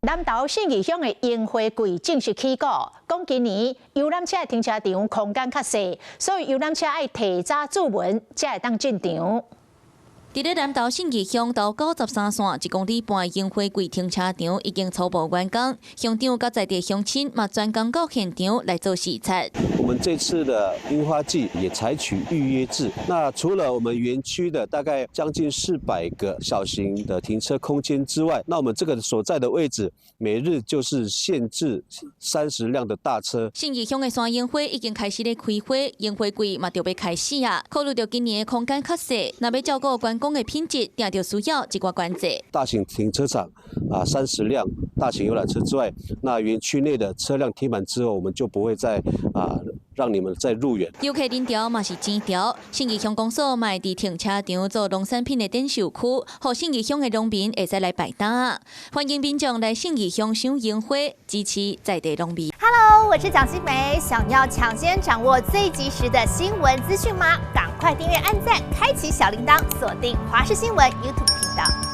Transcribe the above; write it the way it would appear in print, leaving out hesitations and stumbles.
南投信義鄉的櫻花季正式起鼓，講今年遊覽車的停車場空間較細，所以遊覽車愛提早注文，才會當進場。佇咧南投信義鄉頭93線1.5公里櫻花季停車場已經初步完工，鄉長佮在地鄉親嘛專工到現場來做視察。我們這次的櫻花季也採取預約制，那除了我們園區的大概將近400個小型的停車空間之外，那我們這個所在的位置每日就是限制30輛的大車。信義鄉的山櫻花已經開始咧開花，櫻花季嘛就欲開始啊。考慮著今年的空間較細，若欲照顧觀光的品質，定著需要一寡管制。大型停車場啊，30輛大型遊覽車之外，那園區內的車輛停滿之後，我們就不會再讓你們再入園。遊客人潮嘛是錢潮，信義鄉公所嘛會佇停車場做農產品的展售區，予信義鄉的農民會使來擺檔，歡迎民眾來信義鄉賞櫻花，支持在地農民。 Hello，我是蔣新梅，想要搶先掌握最及時的新聞資訊嗎？趕快訂閱、按讚、開啟小鈴鐺，鎖定華視新聞 YouTube 頻道。